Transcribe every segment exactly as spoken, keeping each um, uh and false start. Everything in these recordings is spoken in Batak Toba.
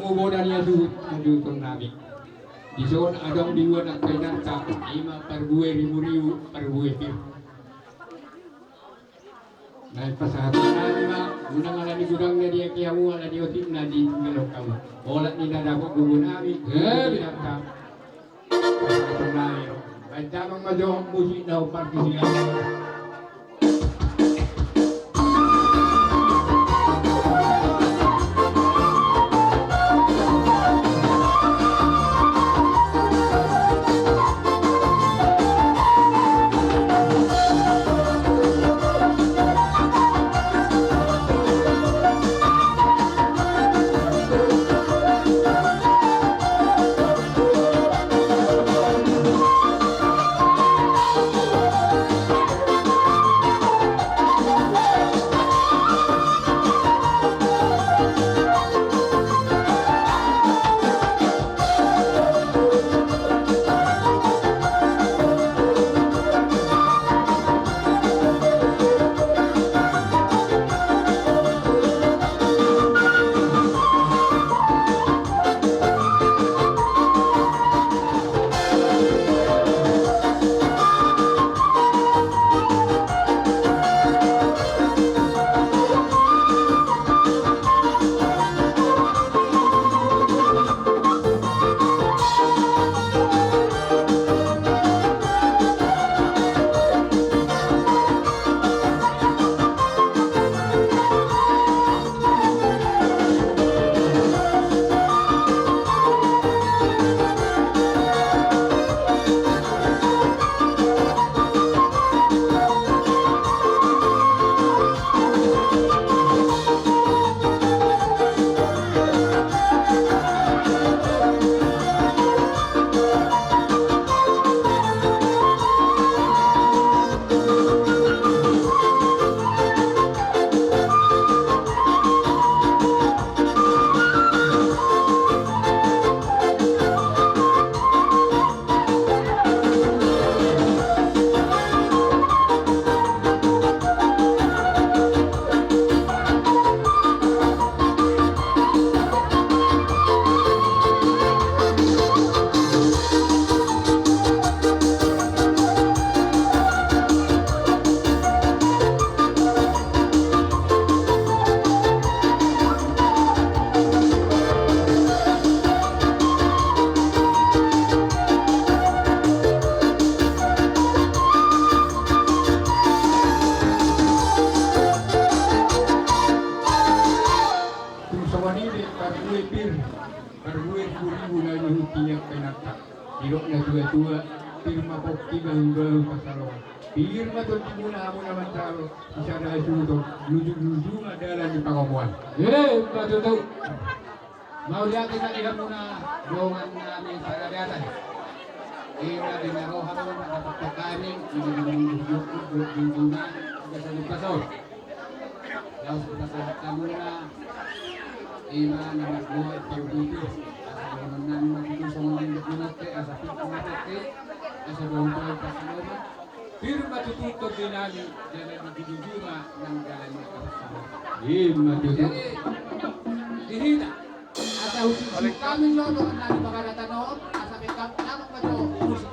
Muboda ni asuhut, asuhuton nami. Dison adong di ua nangkaninta, ima parbue ribu-ribu, parbue pir. Naeng pasahaton nami ma, unang ala ni godang na di aki hamu, ala ni otik na di tinggalon hamu. Olat ni na dapot gogo nami, eh, di nangka. Pasahaton nami. Baen damang ma jo musik na umparti sian. Tung songon i do parbue pir, parbue ribu-ribu na nihuti ni angka inanta. Didok na tua-tua, pir ma pongki, bahu-bahu pansalongan. Pir ma tondimuna hamu na manjalo, sisada hasuhuton, luju-luju ma dalan ni pangomoan. Emma tutu. Mauliate ma di hamuna dongan nami sagadatan. Ima di na ro hamu mandapothon hami, ima di minggu, minggu, minggu na, gabe salupa son. Laos hupasahat hamuna, ima na margoar parbue pir. Asa dohonon nami ma tutu songon nidok ni mate, asa pir ma pongki, asa dohot pansalongan. Pir ma tutu tondi nami, jala di gigi ma nang dalan ni pansalongan. Ima tutu. Jadi, di hita, asa husik hami jo dongan nami sagadatan on, asa pekam nang ma jo husik.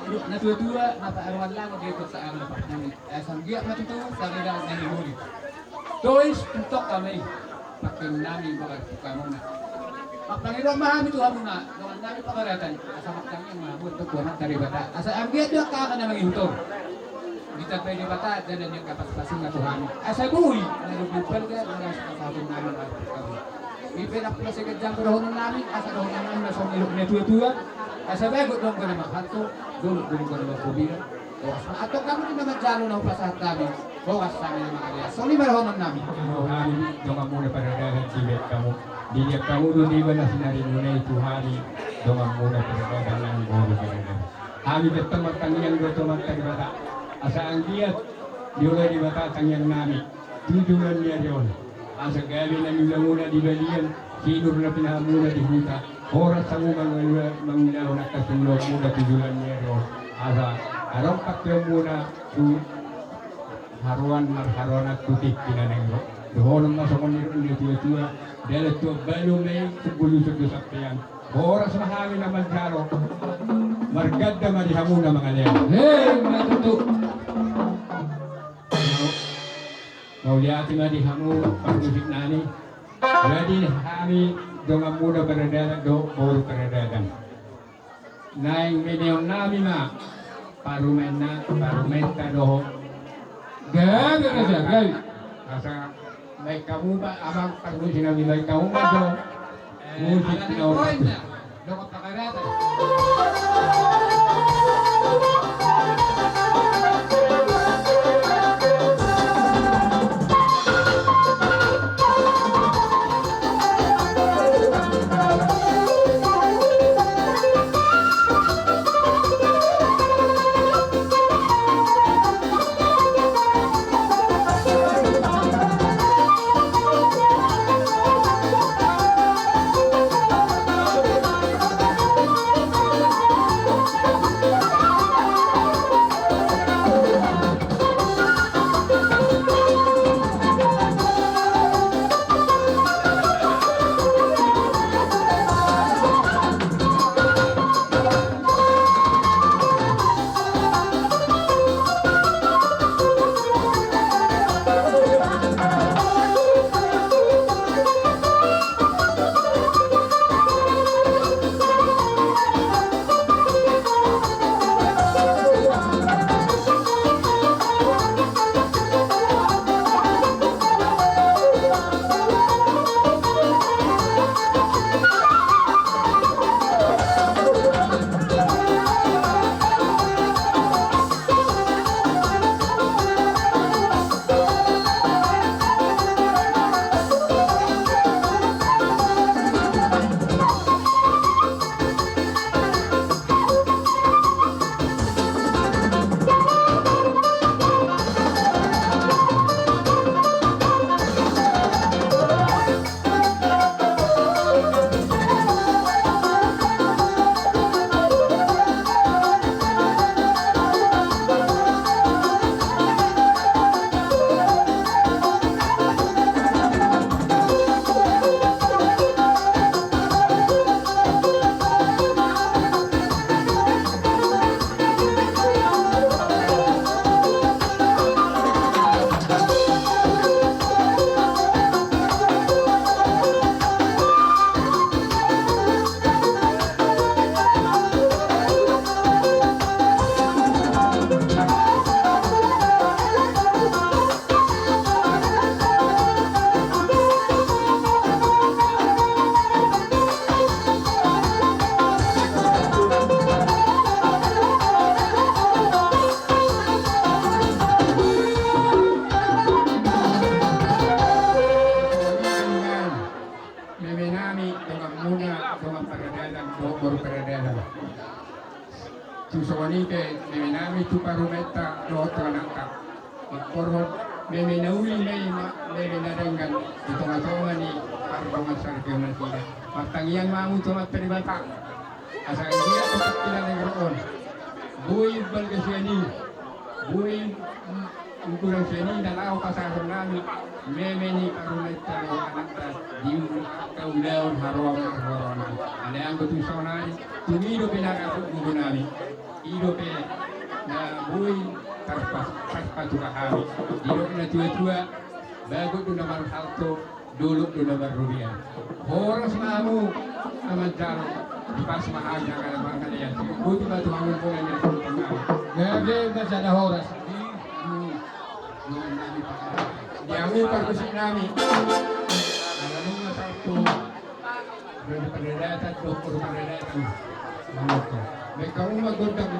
Natuatua na paharoan lango di kota Arnab nami. Asa anggiat ma tutu saridan na himuli. Tois puntok kami. Pakin nami bagas tu hamuna. Mangpangido ma hami tu hamuna. Dongan nami Pagaratan. Asa mangkaning ma hamu tu Tuhanta Debata. Asa anggiat do angka na mangihuthon. Ditambai Debata jala ni angka pasupasuna tu hami. Asa boi na lumbung balga na las pasahaton nami bagas tu hamuna. Ipe na pula segan jambu dohonon nami, asa dohonon nami na songon nidok ni natuatua, asa bagot donggo na manghatho, dolok donggo na manghobian. Horas ma antong hamu di na manjalo na hupasahat hami, horas hami na mangalean. Songon i ma dohonon nami. Hami donganmuna paradalan dilean hamu, dilean hamu do Debata na sinarinmuna i tu hami donganmuna paradalan nang boru paradalan. Hami pe antong martangiang do tu Amanta Debata, asa anggiat dioloi Debata tangiang nami. Tu joloan ni ari on. Asa gabe na niulamuna di balian, sinur na pinahanmuna di huta. Horas hamu mangula-, mangulahon angka sulaonmuna tu joloan ni ari on. Asa adong pangkeonmuna tu haroan marharoan tu tingki na naeng ro. Dohonon ma songon nidok ni natuatua, dalan tu hambalu ma i, simbolusan do sampean. Horas ma hami na manjalo. Marganda ma di hamu na mangalean. He, ma tutu. Mauliate ma di hamu parmusik nami. Jadi hami donganmuna paradalan dohot boru paradalan. Naeng memeon nami ma parumaen na, parumaenta dohot. Gabe raja, gabe. Asa baen hamu ma amang parmusik nami, baen hamu ma jo. Eh, musik ala na ni oras. Poinna. Dongan Pagaratan. Meme nami, donganmuna, dongan paradalan, dohot boru paradalan. Tu songon i pe, meme nami tu parumaenta, dohot tu anakta. Mangkorhon, meme na uli ma i ma, meme na denggan, di tongatonga ni pardongan saripeon nasida. Martangiang ma hamu tu Amanta Debata. Asa anggiat tu tingki na naeng ro on. Boi umbalga sian i. Boi, mm, umbahen sian i na laho pasahaton nami. Meme ni parumaenta dohot anakta di angka ulaon haroan marharoan. Alai anggo tu saonari, tung i do pinarapot gogo nami. I dope na boi tarpas, tarpatupa hami. Didok na tua-tua, bagot do na marhalto, dolok do na marrobean. Horas ma hamu na manjalo, dipas ma hami angka na mangalean. Boti ma tu hamu pola ni rasul tanggal. Gabe ma jala horas. Di, di, di, di hamu parmusik nami. Ala nunga salpu. Pardadatan, doktor pardadatan. Baik, hamu ma gondang.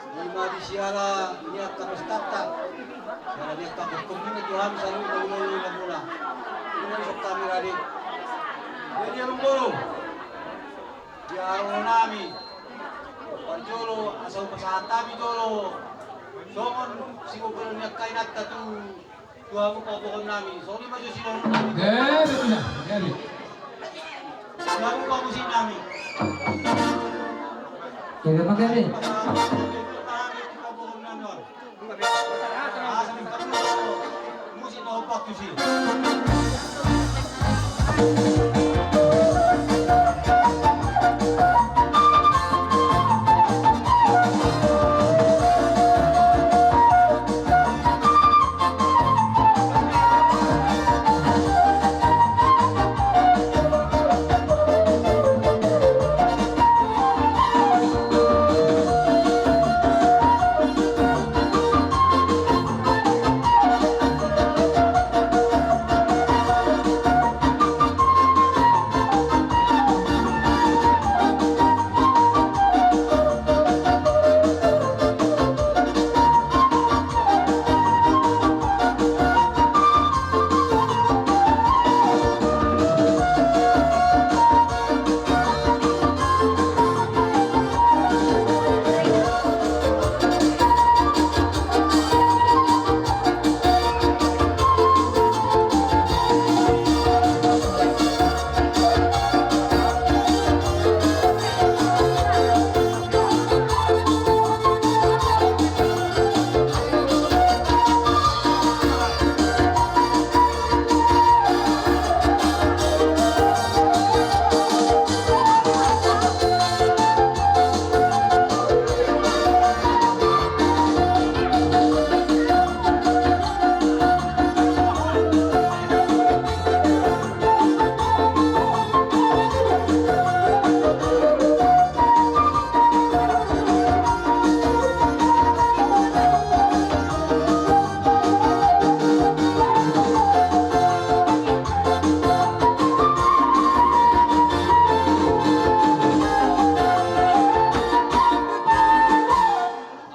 Songon i ma di siala ni angka pestanta, siala ni angka pestanta tu hami saluhutna hulahula muna. Ima dison hami rade. Jadi amang boru, di haroronami parjolo asa hupasahat hami jolo songon sigomgoman ni angka inanta tu tu hamu pamoruonnami, songon i ma jo sidohononnami. Gabe, gabe. Tu hamu pamusiknami. Gabe ma gabe. Pamoruonnami on. Asa musik na hombar tusi.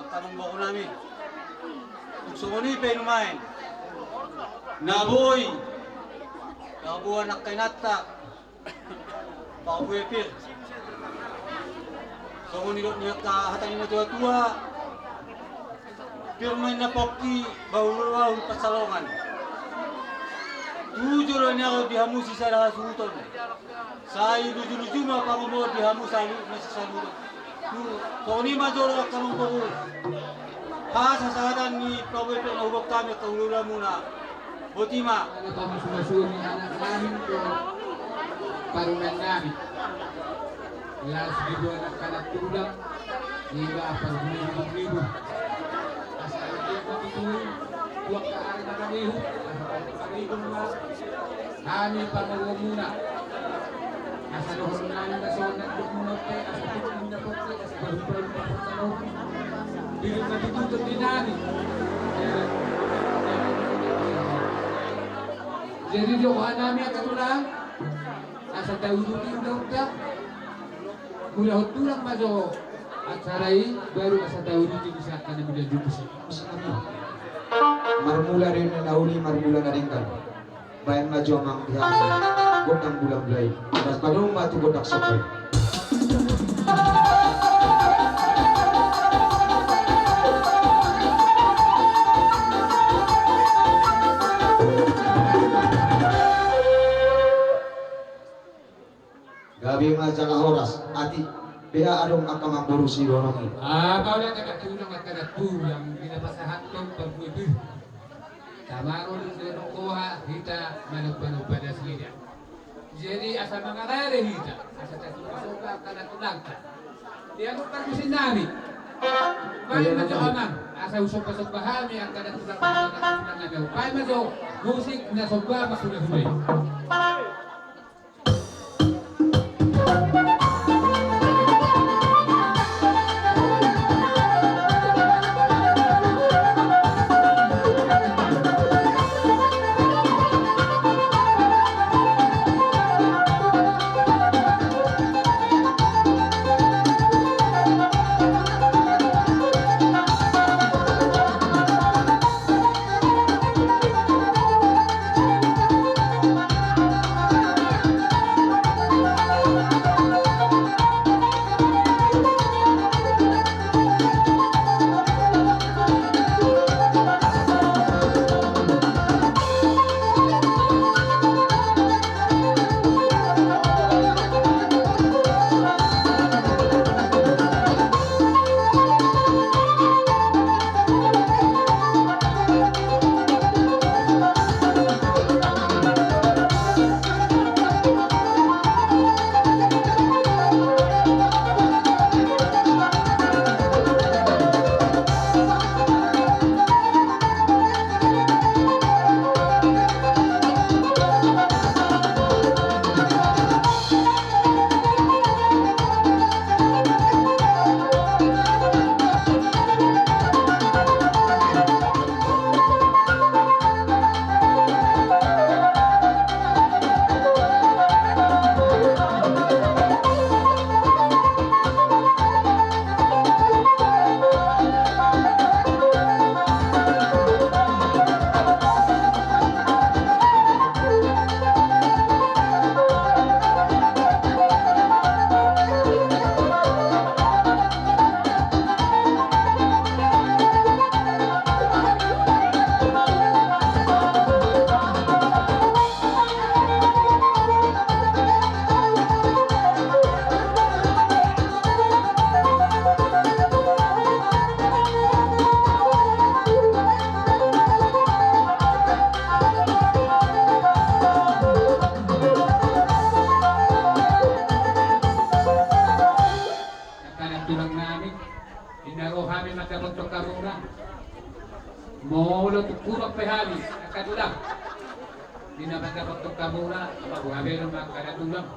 Angka amangboru nami. Tung songon i pe nuaeng na boi na boan angka inanta. Pahompu pir. Songon nidok ni angka hata ni na tua-tua. Pir ma inna pongki, bahulbahul pansalongan. Tu jolo ni ahu di hamu sisada hasuhuton. Sai lujuluju ma pangomoan di hamu saluhutna sisaluhut. Tu songon i ma jolo angka amangboru. Hasasahatan ni pahompu pir na huboan hami angka hulahula muna. Boti ma. Ala pamusumusu ni anak nami tu parumaen nami. Las diboan angka na tulang. Iba parguliribungribung. Asa ate ma tutu tu angka ari na mangihu. Asa parguliribung ma hami pangomoan muna. Asa dohonon nami ma songon na nidok muna pe, asa tutu muna pe, asa bahulbahul ma pansalongan. Diri ma tutu tu di nami. Jadi dohonon nami angka tulang. Asa tauduti ulaonta. Mulahon tulang ma jo acara i, baru asa tauduti muse angka na mulai duduk. Marmula do na uli, marmula na denggan. Baen ma jo amang di hami gondang bulan mulai. Las padomu ma tu gondang sokko. Bea adong angka mamboru sidonong i. Apa ulang angka tulang, angka tulang, di na pasahathon parbue-bue. Tama ro di na roha hita manomba-nomba nasida. Jadi asa mangalale hita, asa tasuka-suka angka tulangta. Ia bukan musim nami. Baik ma jo amang, asa usomba-somba hami angka tulang, angka tulang nami. Baik ma jo musik na somba ma sudah-sudah. Angka tulang nami, di na ro hami mandapothon hamuna. Molo tung hurang pe hami angka tulang, di na mandapothon hamuna, apa buha be do ma angka tulang.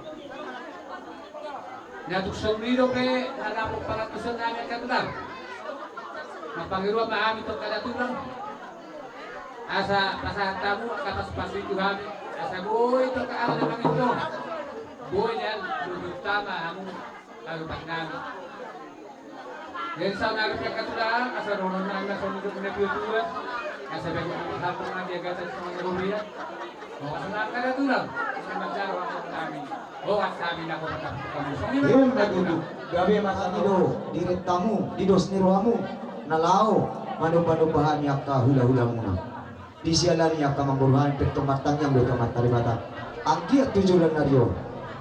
Na tung songon i dope na dapot pangantuson nami angka tulang. Marpangidoan ma hami tu angka tulang, asa pasahat hamu angka pasupasu i tu hami, asa boi tu angka ari na mangihut on, boi nian lobi utama hamu. Lalu Pak Nami. Jadi saunari pe angka tulang, asa dohonon nami ma songon i dope na tua-tua, asa bagi hapung nanti agak tadi sama Nairobi ya. Mau asa na angka tulang, asa manjalo hapung nami. Oh, asa mina kau kata kamu songon i. Ima tutu, gabe ma songon i do dirintamu, di dos ni rohamu, na laho manomba-nomba hami angka hula-hulamuna. Di siala ni i angka amangboru, hami pe tong martangiang do tu Amanta Debata. Anggiat tu joloan ni ari on,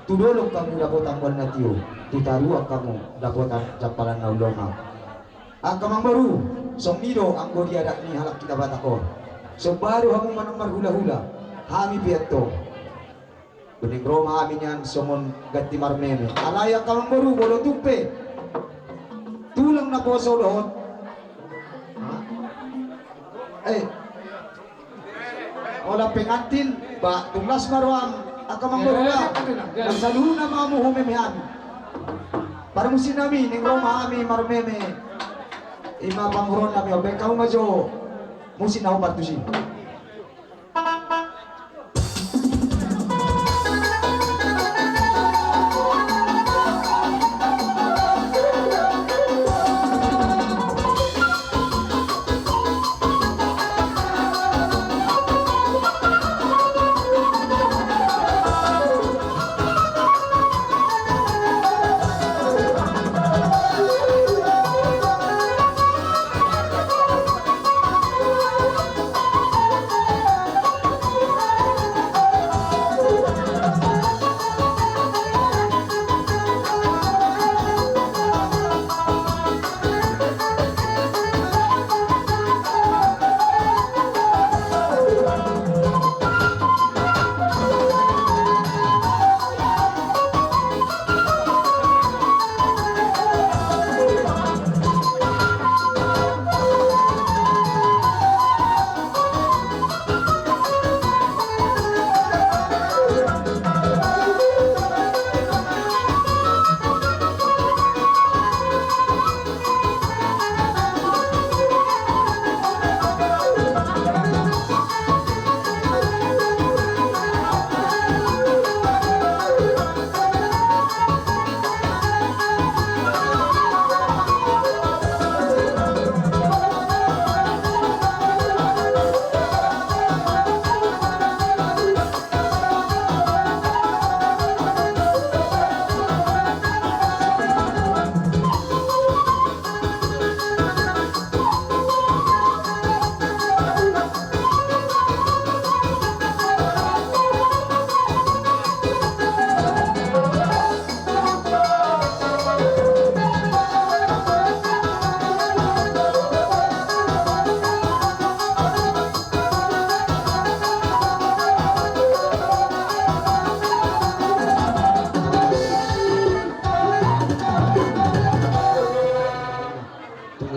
tu dolok hamu dapotan mual na tio, tu toruan hamu dapotan jampalan na umlomak. Angka amangboru, songon i do anggo di adat ni halak hita Batak on. Somba do hamu manang marhula-hula, hami pe antong. Dung i ro ma hami nian songon ganti marmeme. Alai angka amangboru, molo tung pe tulang naposo dohot, eh, holan pengantin, ba tung las ma roham angka amangboru, ba. Nang saluhutna ma hamu humeme hami. Parmusik nami, dung i ro ma hami marmeme. Ima pamoruon nami on, baen hamu ma jo musik na hombar tusi.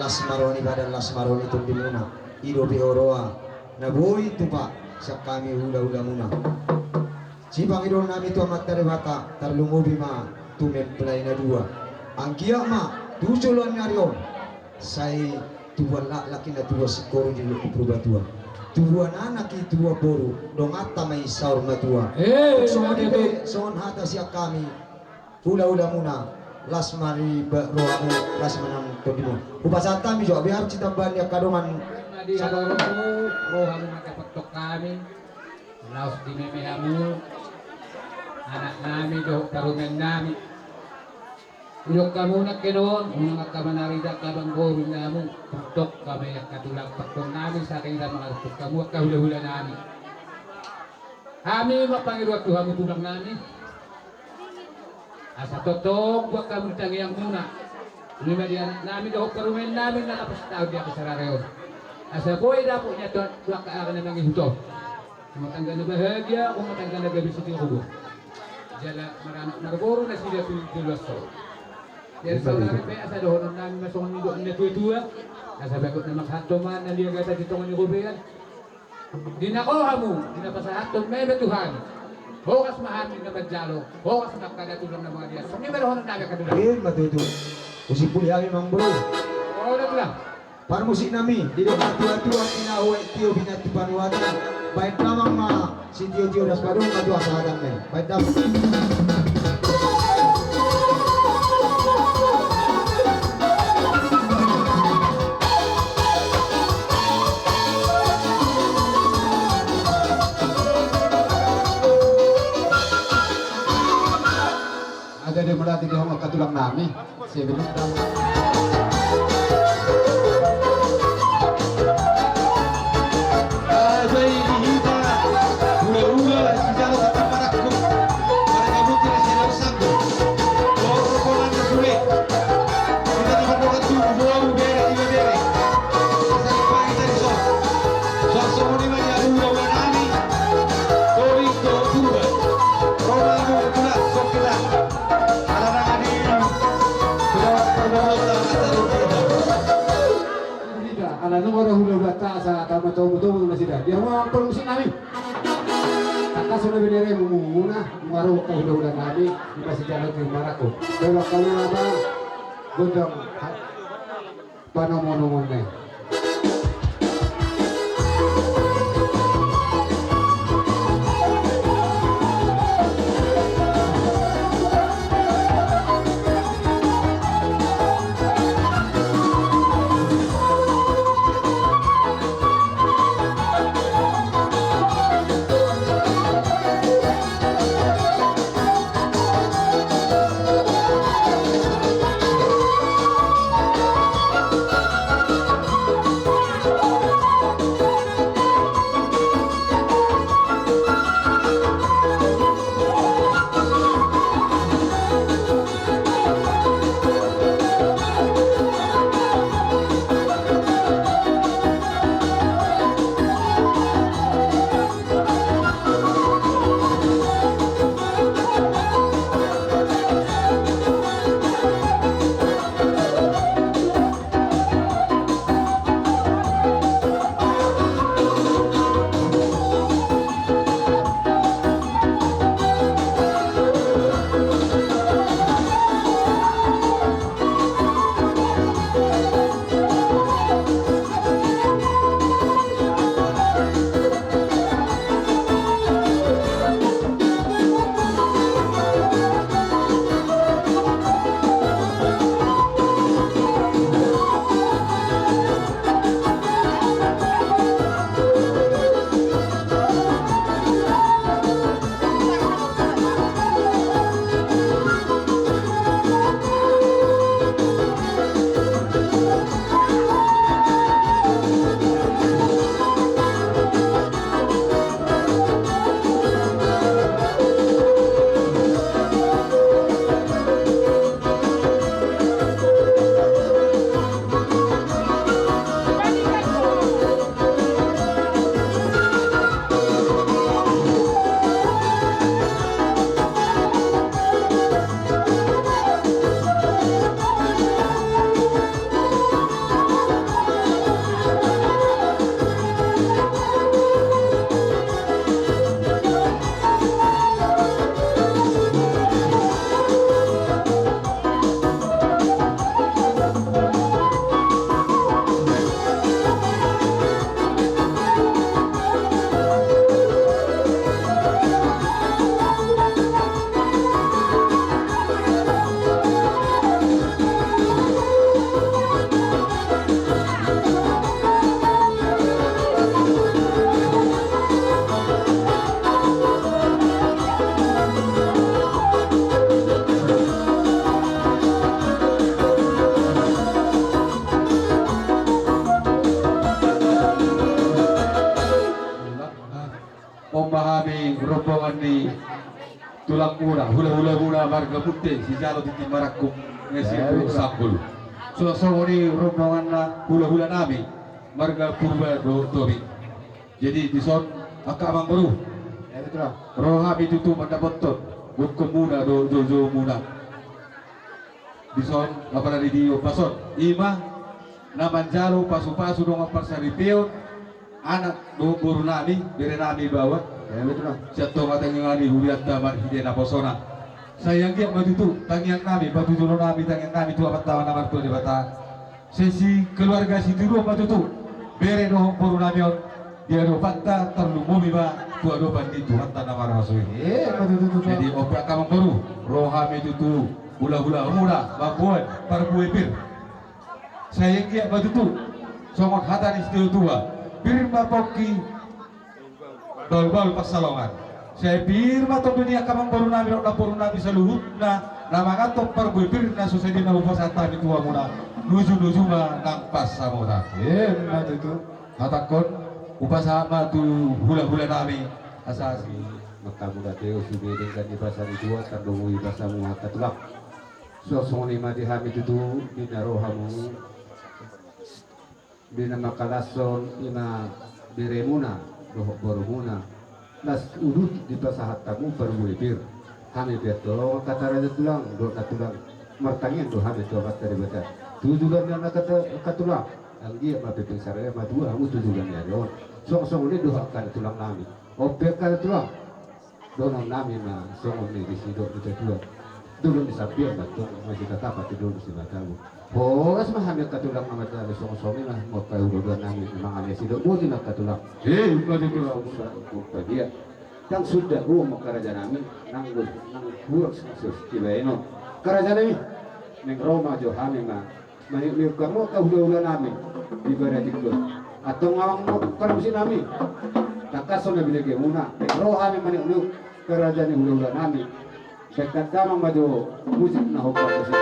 Las ma roha ni badan, las ma roha ni tondimuna. I dope roha na boi tupa sian hami hulahulamuna. Sipangidoon nami tu Amanta Debata, tarlumobi ma tu mempelai na dua. Anggiat ma tu joloan ni ari on, sai tubuan laklak i na tubuan singkoru di Dolok Purbatua. Tubuan anak i tubuan boru, donganta ma i saur matua. Eh, songon i pe, songon hata sian hami hulahulamuna, las ma rohamu, las ma nang tondimuna. Hupasahat hami jo, biar sitambahan ni angka dongan. Rohamu mangkapothon hami, laos dimeme hamu anak nami dohot parumaen nami. Hudok hamu nangkin on, unang angka manarida angka amangboru ni hamu, hudok hamu angka tulang, pathon nami saking na mangarupuk hamu angka hulahula nami. Hami ma pangidoan tu hamu tulang nami. Asa tongtong buat hamu di tangiangmuna. Ima di anak nami dohot parumaen nami na lapas taon di angka sarareon. Asa boi dapot ni Tuhan tu angka ari na mangihut on. Rumah tangga na bahagia, rumah tangga na gabe sitiruon. Jala maranak marboru nasida tu joloan on. Jadi saudara pe asa dohonon nami ma songon nidok ni na tuatua. Asa bagot na manghato ma na liagatan di tonga ni robean. Di na ho hamu, di na pasahathon meme Tuhan. Horas ma hami na manjalo, horas ma angka tulang na mangaliat. Songon i ma dohonon nami angka tulang. Ima tutu. Husimpuli hami amangboru. Olo tulang. Parmusik nami, didok na tuatua, pinahuet tio binat tu panuatan. Baen damang ma sitiotio das padong ma tu hasahatan nai. Baen damang. Ada dia melati di hongok katulang nami. Sebelum Ala nunga ro hulahulanta asa tama tomutomu nasida. Dia ma parmusik nami. Tangkas ma na binere mumuna, nunga ro hulahula nami, di pasi jalan di marako. Belok kanan apa? Gondang. Panomonomon nai. Di tulang muna, hula-hula muna marga Munte, sijalo tintin marangkup, ngesi. Ya, tu betul. Sanggul. So, songon i rombongan na hula-hula nami marga Purba dohot Tobing. Jadi dison angka amangboru. Ya, betul. Ro hami tutu mandapothon gokhon muna dohot joujou muna. Dison, apalagi di ombas on, ima na manjalo pasu-pasu dohot parsaripeon anak dohot boru nami, bere nami baoa. Ya, betul. Sian tonga-tonga ni hurianta marhite naposona. Sai anggiat ma tutu tangiang nami, patujolo nami tangiang nami tu Amanta na martua Debata. Sai sikeluarga sitiruon ma tutu bere dohot boru nami on, di adopanta tarlumobi ma tu adopan ni Tuhanta na marmasu i. Eh, betul, betul, betul. Jadi on pe angka amangboru, ro hami tutu hula-hula muna mamboan parbue pir. Sai anggiat ma tutu songon hata ni situatua, pir ma pongki, bahul-bahul pansalongan. Sai pir ma tondi ni angka amangboru nami dohot namboru nami saluhutna na manganhon parbue pir na so sadia na hupasahat hami tu hamuna. Nuju-nuju ma nang pansamotan. Ima tutu. Hatangkon, hupasahat ma tu hula-hula nami asa asi. Manghamuna teo sude denggan ni basa ni tua, tarlumobi basamu angka tulang. So songon i ma di hami tutu, di na ro hamu di na mangkalashon ima beremuna dohot borumuna. Las uduti dipasahat hamu parbue pir. Hami pe antong angka raja tulang dohot nantulang, martangiang do hami tu Amanta Debata tu joloan ni on angka tulang. Anggiat ma pepeng saripeon ma tubu hamu tu joloan ni ari on. Songon-songon i do angka tulang nami. On pe angka tulang, dohonon nami ma songon i di sidok ni tatua. Dolok ni sampion ma antong, masitatapan tu dolok ni simatabo. Horas ma hami angka tulang na mardalan songon-songon i ma, molo angka hula-hula nami mangalehon sidok, boti ma angka tulang. Eh, boti tulang. Badia. Ndang suda ro ma angka raja nami, nang hurang sibahenon. Angka raja nami, naeng ro ma jo hami ma maniuk-niuk hamu angka hula-hula nami di baratik on. Antong amang parmusik nami, tangkashon ma binegemuna, ro hami maniuk-niuk angka raja ni hula-hula nami. Baen damang ma jo musik na hombar musik.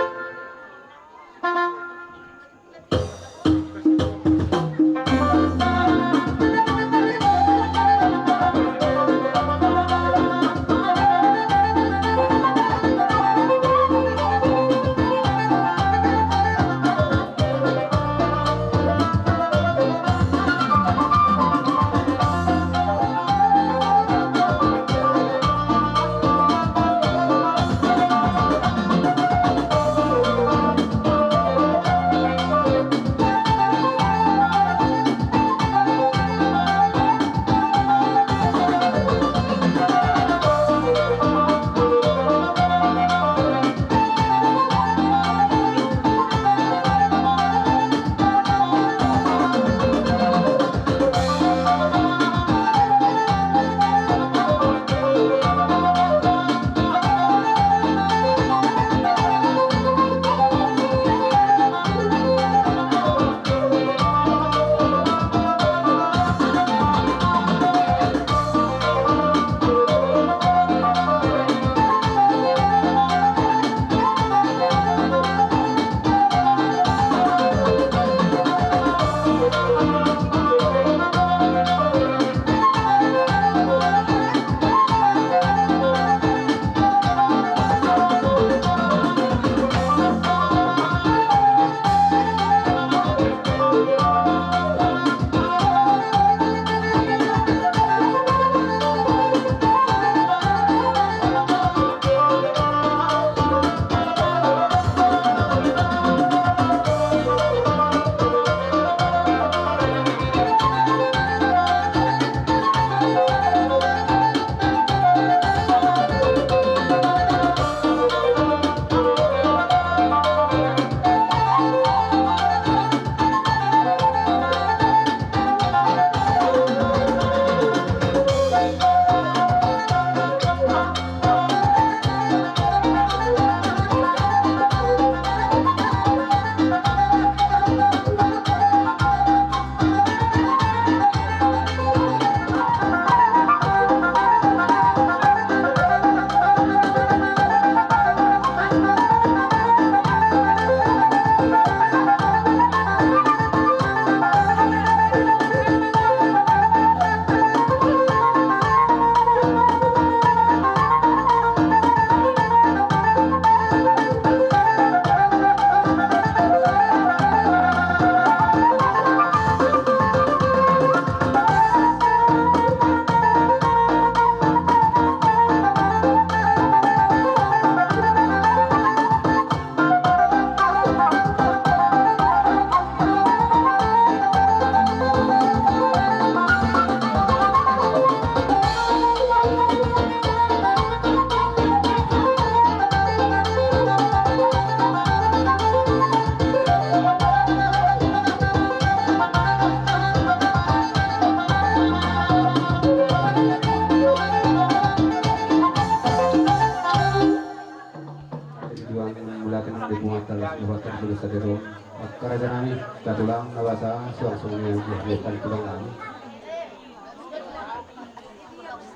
Sadero, angka raja nami, angka tulang, na basa, suang songon i, di hadiahon tulang nami.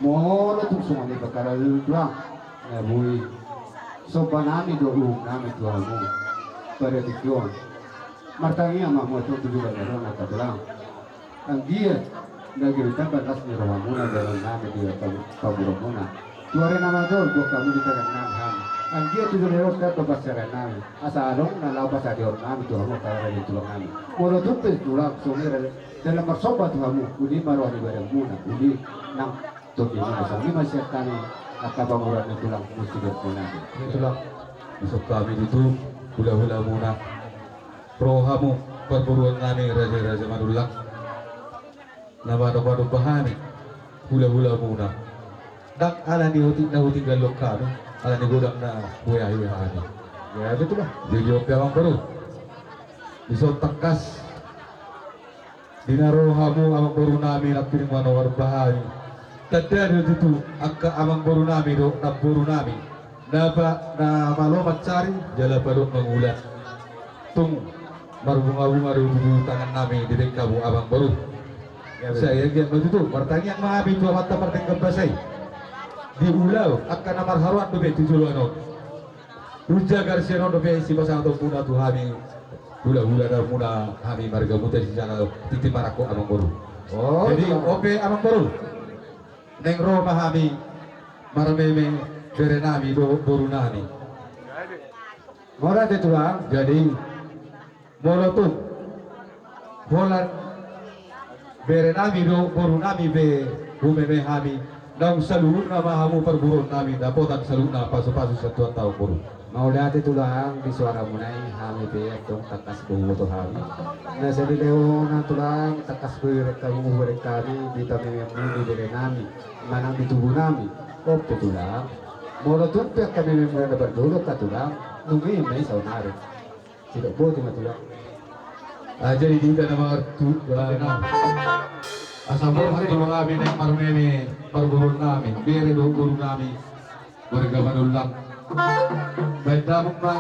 Molo tung songon i, angka raja nami, tulang, na boi somba nami dohot uhum nami tu hamu. Pada tingki on, martangiang ma hamu tu joloan ni ari on, angka tulang. Anggiat na gabe tamba las ni rohamuna, dalan nami di pamoruonmuna. Tu ari na mandok, buat hamu di tangan nami hami. Anggiat tu joloan on tamba las ni roha nami, asa adong na laho pasahatihon nami tu hamu, angka raja nami, tulang nami. Molo tung pe tulang songon i, dalan marsomba tu hamu, uli ma roha ni badanmuna, uli nang tondimuna. Songon i ma sian hami, angka pamoruon ni tulang, musti dohot muna. Tulang. Dison hami tutu, hulahulamuna. Ro hamu, parboruon nami, raja-raja Manullang. Na manomba-nomba hami, hulahulamuna. Ndang ala ni otik na hutinggalhon hami, ala ni godang na hueahi hami. Ia, betul lah. Jadi on pe amangboru, dison tangkas, di na ro hamu amangboru nami, nangkining manomba hami. Tanda do tutu, angka amangboru nami dohot namboru nami. Na pa, na malo mansari, jala pa dok mangula. Tung marbunga-bunga do tutu tangan nami dibahen hamu amangboru. Ia, betul. Sai anggiat ma tutu, martangiang ma hami tu Amanta Pardenggan Basa i. Diula angka na marharoan dope tu joloan on. Hujagar sian on dope sipasahatonmuna tu hami, hulahulamuna hami marga Muta Sijana, tintin marangkup amangboru. Oh, jadi, tulang. On pe amangboru. Naeng ro ma hami marmeme bere nami dohot boru nami. Mora te tulang. Jadi, molo tung holan bere nami dohot boru nami pe humeme hami, naung saluhutna ma hamu parboruon nami, dapotan saluhutna pasu-pasu sian Tuhanta amangboru. Mauliate tulang, di suaramuna i hami pe antong tangkas do huboto hami. Na saleleng on tulang, tangkas do hubereng hami, hubereng hami di pamememu di bere nami manang di tubu nami. On pe tulang, molo tung pe angka mememuna na parjolo angka tulang, nunga meme saonari. Sidok boti ma tulang. Ah, jadi di hita na martu, ah, na. Asa molo hami naeng marmeme parboruon nami, bere dohot boru nami, warga Manullang. Baen damang ma.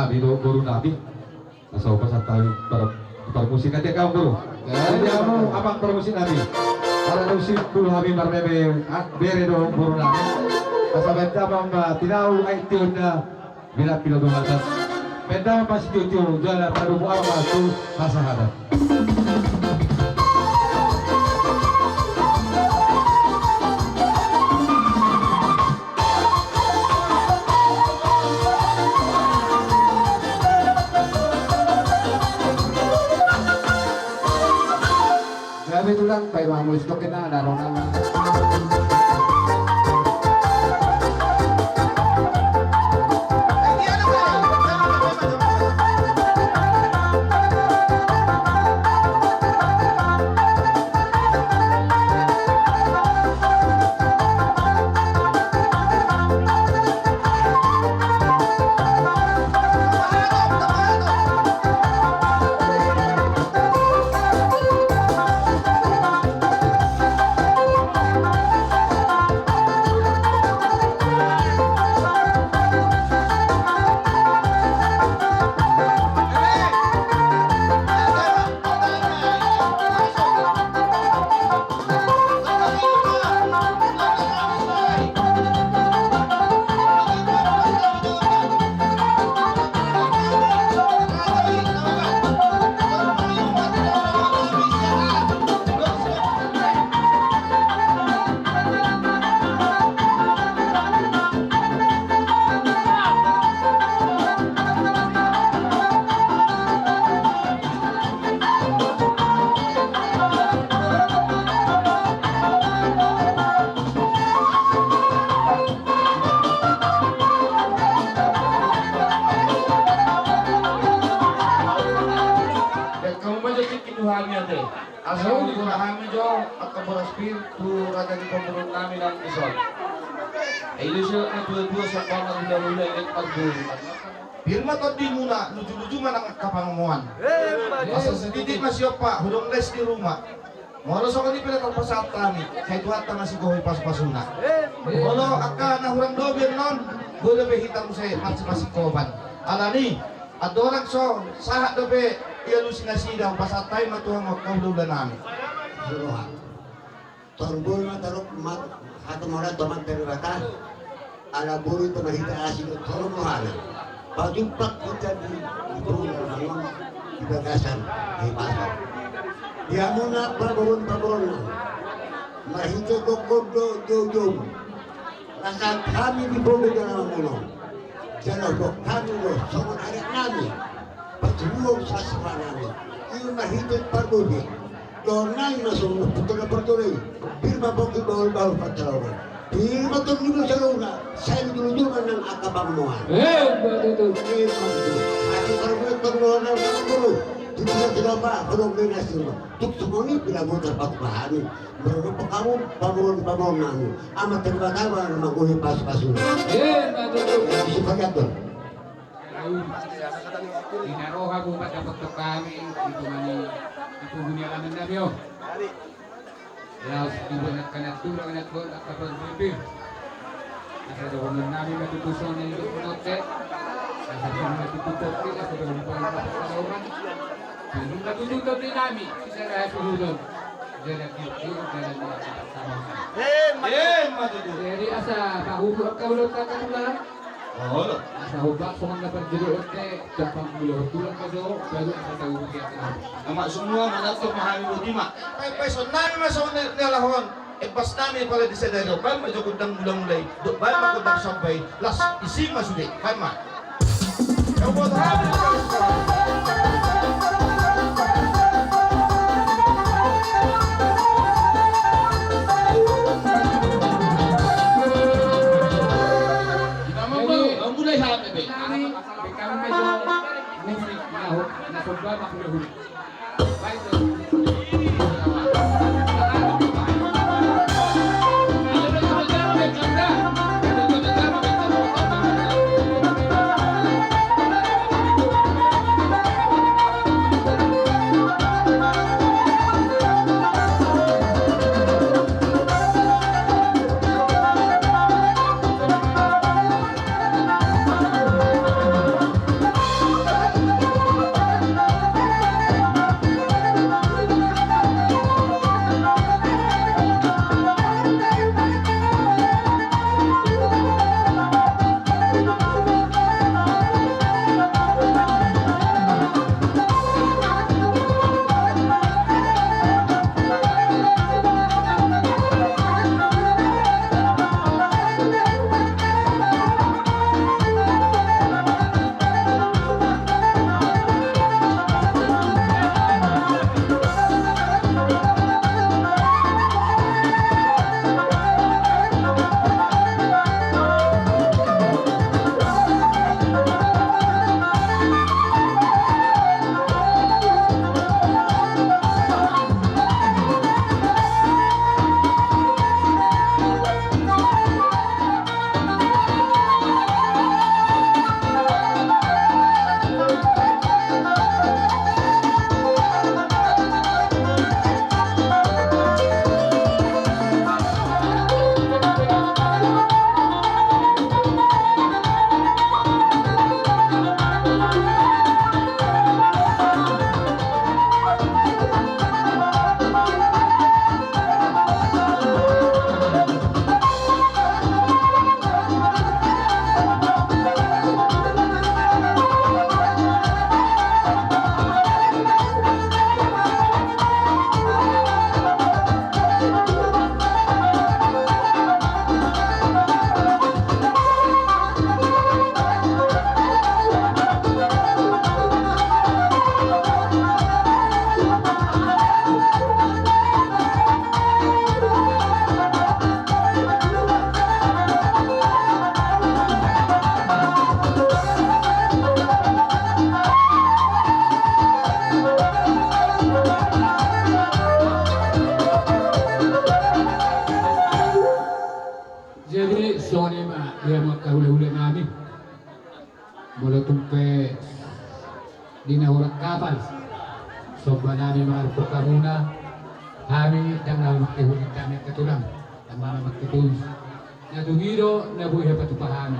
Di do boru nami. Asa hupasahat hami par, parmusik, ate, hamu boru. Jadi hamu amang parmusik nami. Ala dung simpul hami marmeme, ah, bere do boru nami. Asa baen damang ma tinau, aek tiona, bilang pilo do mata. Baen damang ma sitiotio jala padomu amang ma tu hasahatan. Gabe tulang, paima hamu sitoki na, na ro na. Asa huboto hami jo angka boras pir tu raja ni pamoruon nami nang dison. Ai do sian na tuatua sian pangkatahon hulahula, ingkon parburu. Pir ma tondimuna, lujuluju ma nang angka pangomoan. Asa sititik ma siompa, hudong les di ruma. Molo songon i pe na tarpasahat hami, sai Tuhanta ma sigohi pasupasuna. Molo angka na hurang lobi annon, boi dope hita muse marsipasingkopan. Alani, andorang so sahat dope dialusi nasida, hupasahat hami ma tu hamu angka hulahula nami. Jolo ha. Torbul ma torop mat, hata mauliate tu Amanta Debata, ala boi tu marhite asi dohot holong rohana. Pajumpang hita di, di punggung na mangon, di bagasan, di pasar. Di hamuna pamoruon-pamoruonna. Marhite gokhon dohot joujou. Laos hami di punggung na mangon on. Jala huboan hami do songon adat nami. Patuduhon sastra nami. Ima hita parbue. Dohonon nami ma songon na putar na parjolo i. Pir ma pongki bahul-bahul pansalongan. Pir ma tondimuna saluhutna. Sai lujuluju ma nang angka pangomoan. Ima tutu. Ima tutu. Ate parbue tong dohonon nami ma songon i. Tutu na tinapa, kodong be na sirma. Tung songon i pir ma tarpatupa hami. Marhite hamu pamoruon-pamoruon nami. Amanta Debata ma na manggohi pasupasuna. Ima tutu. Isi parianton. Ina roha ma mandapothon hami, i tumani, i tubu ni alaman nami on. Laos diboan angka natua, angka parbue. Asa dohonon nami ma tutu songon na nidok ni bontean. Asa songon na tutu tongkin, asa dohonon nami ma tutu songon na tutu tongkin nami. Sisada hasuhuton. Jala giot-giot, jala muat. Ima tutu. Jadi asa pahuhut angka ulaonta, angka tulang. Olo. Asa huboan songon na parjolo on, ate, gampang mula tulang ma jo, baru asa tahu begitu. Nama semua manatop ma hami boti ma. Pe, pe, songon nami ma songon ni, ni alahon. Embas nami pala di sadari on, baen ma jo gondang mula-mula i. Dohot baen ma gondang somba i. Laos isi ma sude, baen ma. Embot hami. Jadi, mulai hami be. Kami, kami mejo musik, na ho, na somba, na hula-hula. Baik, do. Pe di na hurang kapal, somba nami mangarupuk hamuna, hami ndang na mangkihut hami angka tulang, ndang na mangkihut. Na tung i do na boi hupatupa hami.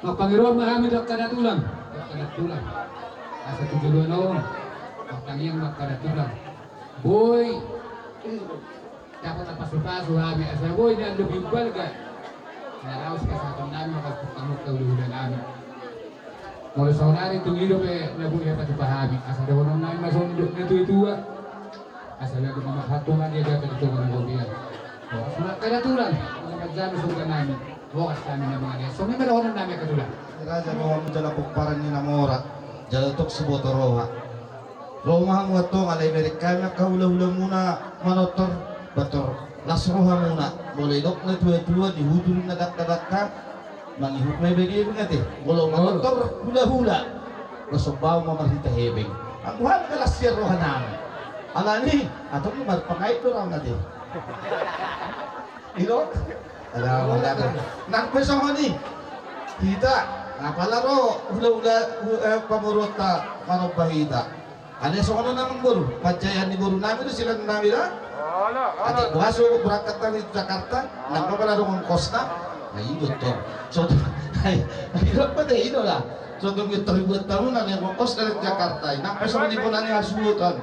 Marpangidoan ma hami tu angka na tulang, tu angka na tulang. Asa tu joloan on martangiang ma angka na tulang. Boi dapot pasu-pasu hami asa boi na lobi balga. Na laos pasahaton nami ma angka hulahula nami. Molo saonari tung i dope na boi hupatupa hami asa dohonon nami ma songon na tua-tua. Asa lagu ma marhatongan ia gabe di tonga ni robean. Surat kada tulang, molo manjalo surga nami. Bokas hami na mangania songon i ma dohonon nami angka tulang. Raja roha mu jala pomparan ni na mora, jala tong siboto roha. Ro ma hamu antong alai bereng hami angka hulahula muna manortor, ba tor las roha muna. Molo didok na tua-tua di hutu na dangka-dangka, mangihut ma i bege muna te. Molo manortor hulahula, na somba ma marhite hepeng. Anggo hami na las sian roha nami. Alani antong marpangait do roha na te. Ilo. Nang pe songon i hita, apala ro hulahula, eh, pamoruonta manomba hita. Alai songon on amang boru, panjaian ni boru nami do silang nami da. Ate boha so berangkat hami tu Jakarta, nang pe pala adong ongkosna. Na i do tong. So, ai, ai, do pe te i do da. So tong i tor dibuat hamu na ongkosna tu Jakarta. Nang pe songon i bona ni hasuhuton.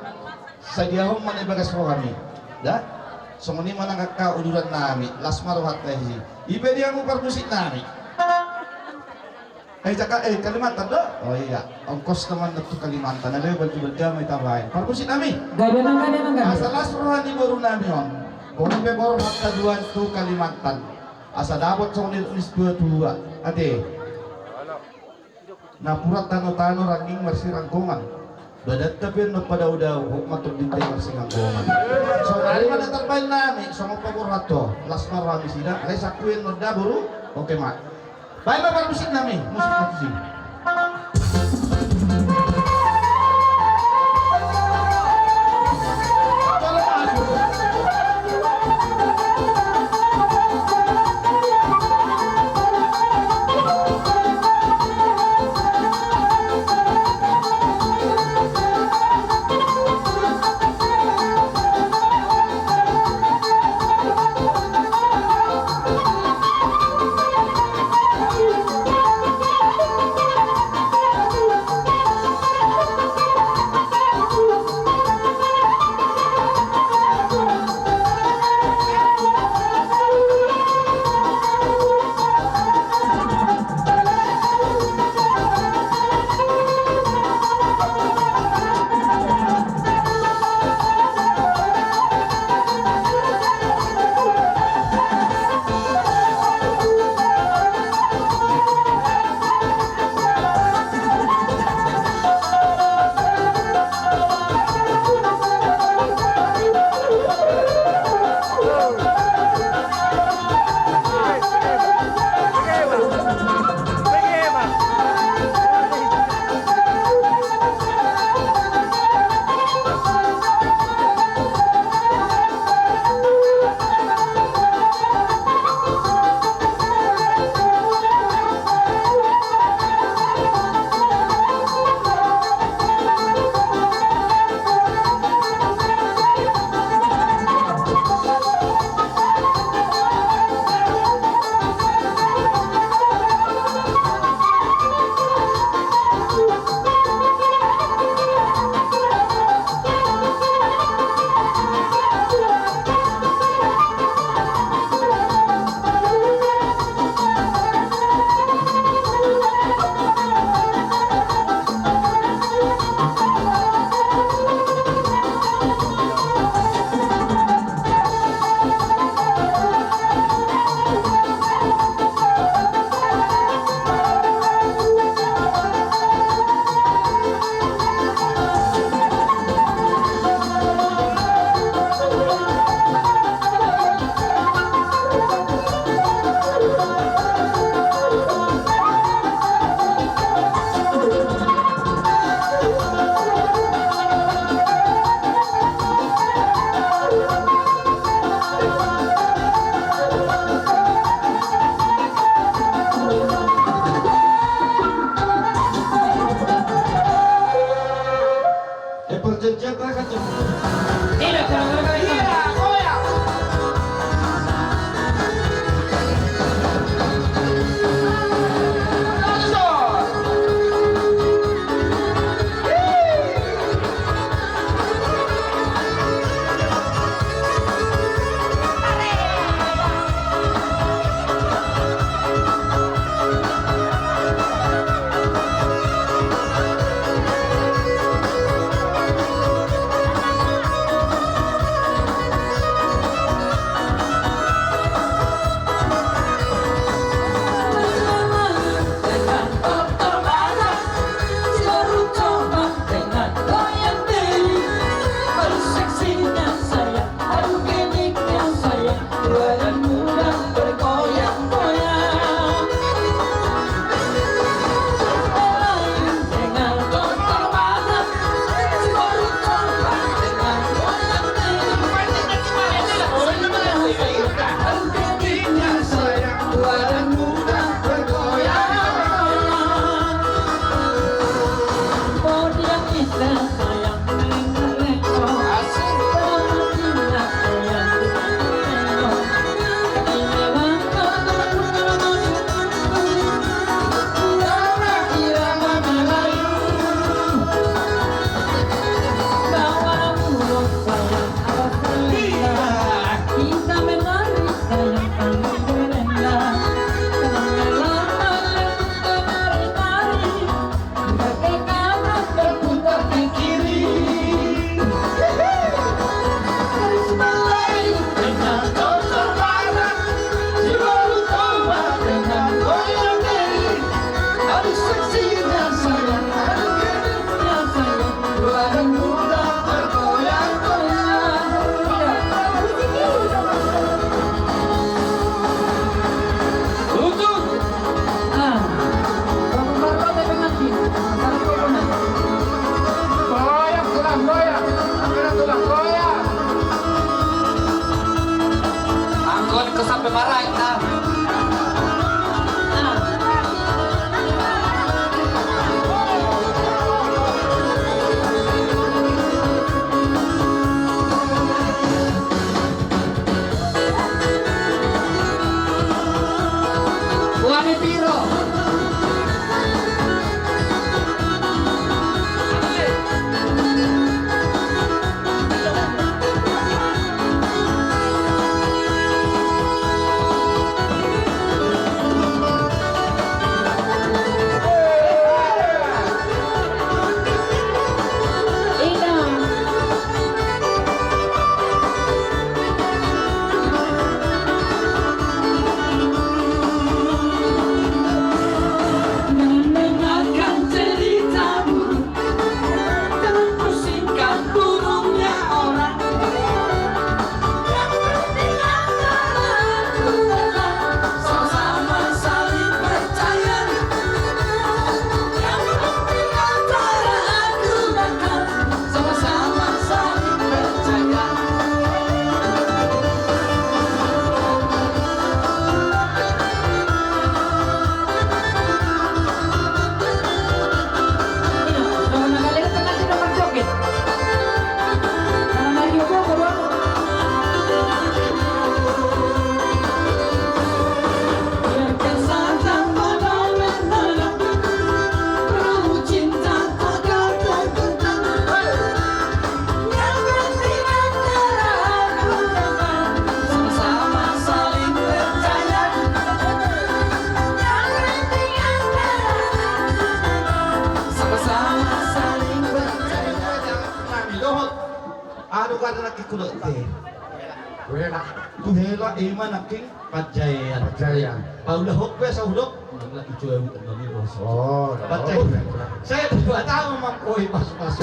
Sadiahon ma na i bagas rohami. Da. Songon i ma nang angka uduran nami, las ma rohanta i. Ipe dia hamu parmusik nami. Eh, Jaka, eh, Kalimantan do? Oh iya, ongkos teman tu Kalimantan, ada yang bantu berjama kita main. Parmusik nami. Gak ada nang, gak ada nang, gak ada. Asa las roha ni boru nami on. Boru pe boru hata dua tu Kalimantan. Asa dapot songon i tua-tua. Ate. Napuran tano-tano rangging marsiranggongan. Badanta pe na padao-dao, hot ma tondinta i marsinganggongan. Sonari ma na tarbaen nami, songon paborhat ho, las ma roha ni sida, alai sangkuan nonda boru, oke ma. Baen ma parmusik nami, musik musik. Anggo ingkon sampe maraek na. Uang ni piro? Anu kada nangkin kudote. Wela. Tu hela ima nangkin panjaean. Panjaean. Paulahon pe asa hudok. Nang na ijo abu nang ni bos. Oh, panjaean. Sai Debata ma mangkoi pasu-pasu.